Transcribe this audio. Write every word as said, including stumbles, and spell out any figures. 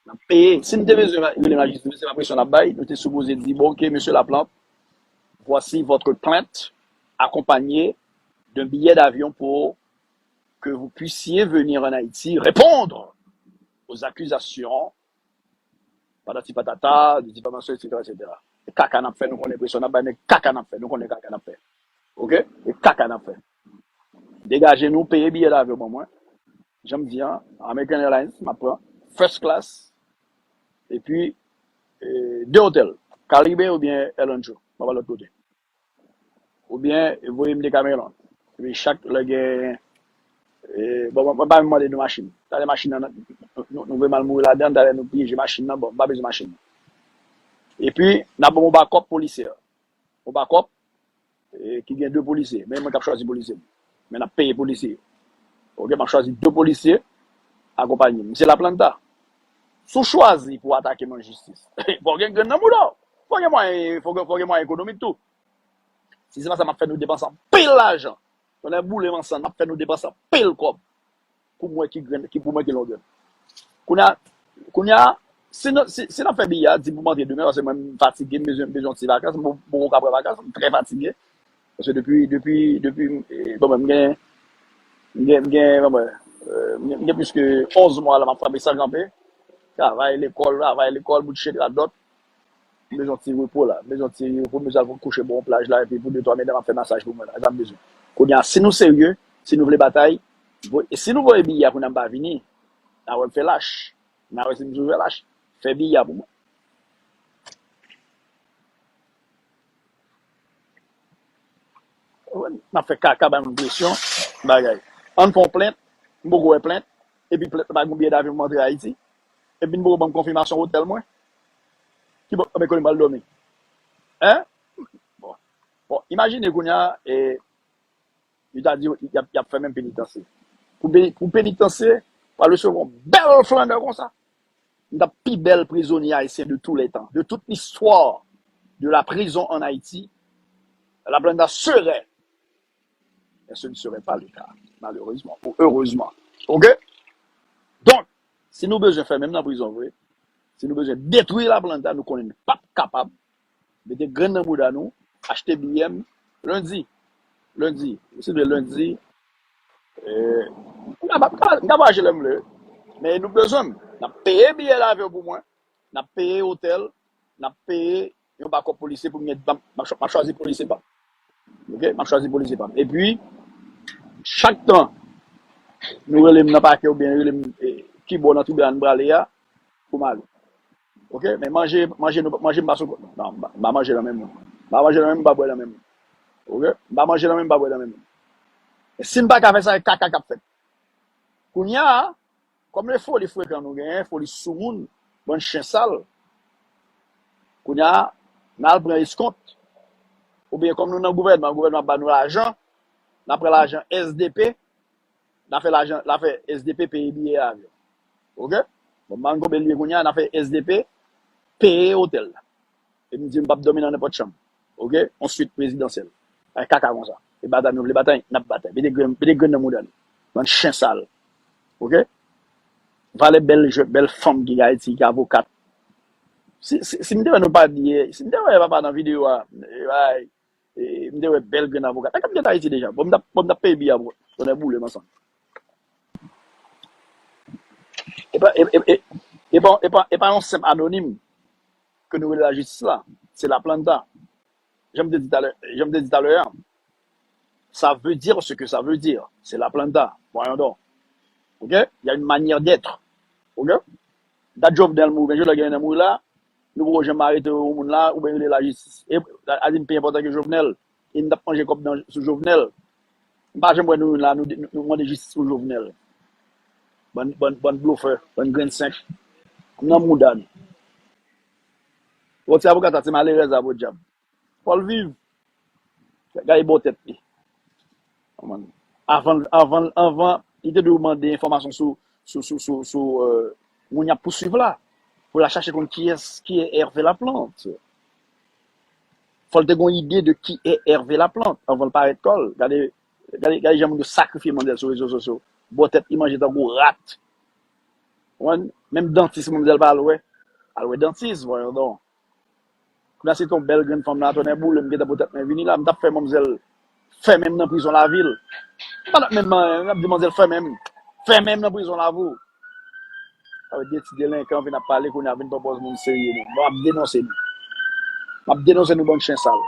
N ap peye. Si n te bezwen rele lajistis, se pa presyon n ap bay, nou te sipoze di, bon, ok, mesye Laplante, voici votre plainte accompagnée d'un billet d'avion pour que vous puissiez venir en Haïti répondre aux accusations patati patata, de difamasyon, et cetera, et cetera. E kaka n ap fè, nou konnen presyon n ap bay, men kaka n ap fè, nou konnen kaka n ap fè. Ok? E kaka n ap fè. Degaje nou, peye biyè davyon ban mwen. Jan m di an, American Airlines, m ap pran first class, epi eh, de otèl, Caribe oubyen Air Landjo, m ap al lòt kote. Oubyen voye m Decameron. Epi chak lè gen eh, bon, mwen pa menm mande nou machin. Talè machin nan, nou, nou, nou vle mal mouri ladan, talè nou pyeje machin nan, bon, m pa bezwen machin nan. Epi, n ap ban m yon bakòp polisyè. Yon bakòp eh, ki gen de polisye. Men mwen k ap chwazi polisye m. Men n ap peye polisye yo. Ok, m ap chwazi de polisye akonpanye m. Misye Laplanta. Si w chwazi pou w atake m an jistis, fò w gen grenn nan mouda w. Fò w gen mwayen, fò w gen, fò w gen mwayen ekonomik tou. Si se pa sa, m ap fè nou depanse anpil lajan. Tonnè boule m ansanm, m ap fè nou depanse anpil kòb. Pou m wè ki grenn, ki pou mwen ki longè. Kounye a, kounye a, si nou, si, si n ap fè biyè a, di pou m antre demen, paske mwen m fatige, m bezwen, bezwen yon ti vakans, m poko ka pran vakans, m trè fatige. Paske depi, depi, depi, eh, bon, mwen, m gen, m gen, m gen, bon, mwen, eh, m gen, m gen plis ke onz mwa la, m ap frape san kanpe. Travay, lekòl, travay, lekòl, bout chit, radòt. M bezwen yon ti repo la. M bezwen yon ti repo, m bezwen al kouche bò yon plaj la, epi pou de twa medam ap fè masaj pou mwen la. E sa m bezwen. Kounye a, si nou serye, si nou vle batay, vo- e si nou voye biyè a kounye a m pa vini, n a wè m fè lach. N a wè si m sou fè lach. Fè biyè a pou mwen. N ap fè kaka, ba nou presyon, bagay. Ann fè yon plent, m poko wè plent, epi plent la pa gen biyè davyon pou m antre Ayiti, epi n poko ban m konfimasyon otèl mwen. Ki bò, men kote m pral dòmi? Hein? Bon. Bon, imajine kounye a, e, yo ta di, y ap, y ap fè menm penitansye. Pou, peni- pou penitansye, pral resevwa yon bèl flannè konsa. M t ap pi bèl prizonye ayisyen de tous les temps, de toute l'histoire de la prison en Haïti, Laplanta serait. Mais ce ne serait pas le cas, malheureusement, ou heureusement. Ok? Donk, si nou bezwen fè menm nan prizon vre, si nou bezwen detwi Laplanta, nou konnen n p ap kapab, mete grenn nan bouda nou, achte biyè m, lendi, lendi, si nou vle lendi, eh, m ka, m ka, m ka vwayaje lè m vle, men nou bezwen m. N ap peye biyè lavyon pou mwen, n ap peye otèl, n ap peye yon bakòp polisye pou m gen, m ap chwa- m ap chwazi polisye pa m. Ok? M ap chwazi polisye pa m. Epi, chak tan nou rele m nan pakè oubyen rele m eh, kibò nan tribinal m prale a, pou m ale. Ok? Men manje, manje, nou, manje m pa sou kont nou. Non, m pa, m pa manje nan men moun. M pa manje nan men moun, m pa bwè nan men moun. Ok? M pa manje nan men moun, m pa bwè nan men moun. E si m pa ka fè sa, e kaka k ap fèt. Kounye a, kòm le foli frekan nou genyen, foli sou moun, bann chen sal, kounye a, n al pran eskont. Oubyen kòm nou nan gouvènman, gouvènman ap ba nou lajan, n ap pran lajan S D P, n a fè lajan, n a fè S D P peye biyè avyon. Ok? Bon, m pa konn konbyen l ye kounye a, n a fè S D P peye otèl la. E m di m p ap dòmi nan nenpòt chanm. Ok? Yon swit prezidansyèl. Ay kaka konsa. E batay nou vle batay, n ap batay. Mete grenn, mete grenn nan mouda nou. Bann chen sal. Ok? Valè bèl jwèt, bèl fanm ki gen Ayiti, ki avokat. Si, si, si m te wè nou pa di, si m te wè papa nan videyo a, e, ay, e, m te wè bèl grenn avokat. Ak ap gen Ayiti deja. Bon, m t ap, bon, m t ap peye biyè pou tonnè boule m ansanm. E pa, e, e, e, e pa, e pa, e pa yon senp anonim ke nou rele lajistis la. Se Laplanta. Jan m te di talè, jan m te di talè a, ça veut dire ce que ça veut dire. Se Laplanta. Voyons donc. Ok? Il y a une manière d'être. Ok? Dat Jovenel mouri, men Jovenel gen nan mouri la, nou poko janm arete yon moun la, oubyen rele lajistis. E, a di m pi enpòtan ke Jovenel. E n t ap manje kòb nan, sou Jovenel. M pa janm wè nou youn la, nou, nou, nou mande jistis pou Jovenel. Bann, bann, bann blofè, bann grenn senk. Nan mouda nou. Bon, ti avoka sa, ti malerèz la, podyab. Fò l viv. Gade bò tèt li. Avan, avan, avan, li te dwe mande enfòmasyon sou, sou, sou, sou, sou, euh, moun y ap pouswiv la. Pou l al chache konn kiyès, ki Hervé Laplante. Fò l te gon ide de qui est Hervé Laplante avan l parèt kò l. Gade, gade, gade jan moun yo sakrifye manzè sou rezo sosyo. Bò tèt li manje tankou rat. Ou konprann? Menm dantis manmzèl pa al wè. Al wè dantis, voyons donc. Kounye a se te yon bèl grenn fanm la, tonnè boule, m gentan pou tèt mwen vini la, m t ap fè manmzèl fèmen m nan prizon lavil. M pa t ap menm, m ap di manmzèl fèmen m. Fèmen m nan prizon lavil. Sa vle di de ti delenkan vin ap pale kounye a vin pran pòz moun serye nou. Bon, m ap denonse nou. M ap denonse nou bann chen sal.